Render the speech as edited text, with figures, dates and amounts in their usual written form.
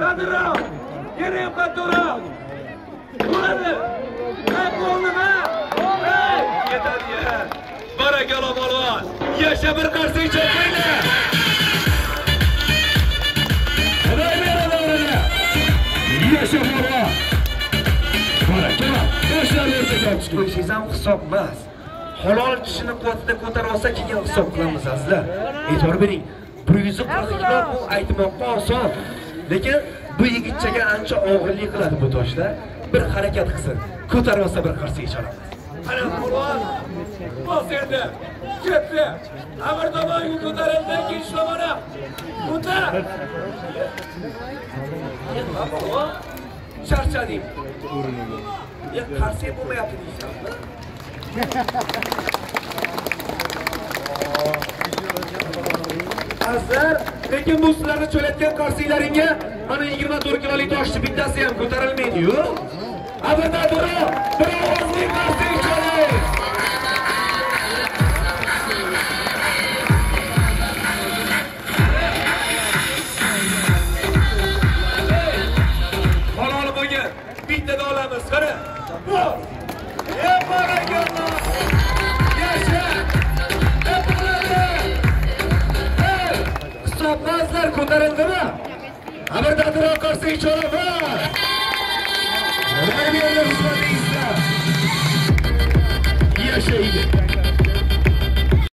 Dadilroq. Yana ham qattiqroq. Bo'ladi. Ey, bo'ldimi? Ey, yetadi. Barakallo polvon. Yasha, bir qarsak chopinglar. Xudoy beradi o'rnini. Yasha polvon. Barakallo. Toshlarni o'rtaga olib chiqib qo'yishingiz ham hisob emas. Halol kishini quvvatida ko'tarib olsa keyin hisob qilamiz azizlar. E'tibor bering. 140 kilo bu aytmoqqa oson. Lekin bu yigitchaga ancha og'irlik qiladi bu toshlar. Bir harakat qilsin. Ko'tarib olsa bir qarsak chalamiz. Ana polvon. Bos endi. Ketdi. Amir tomonga ko'tarildi, ikkinchi tomoni. Ko'tar. Polvon, charchading. Ya qarsak bo'lmayapti deysanmi? Azizlar, lekin bu sizlarni cho'layotgan qarsiklaringga mana 24 kilolik toshni bittasi ham ko'tarilmaydi-yu. Abadaduro, bir ovozli qarsak chaling. Halol bo'lgan bittada olamiz, qara. Bu. Ey barakallo. Yasha. Hisobmazlar ko'tarildimi? Amir dadilroq qarsak chalaman. Yashaydi.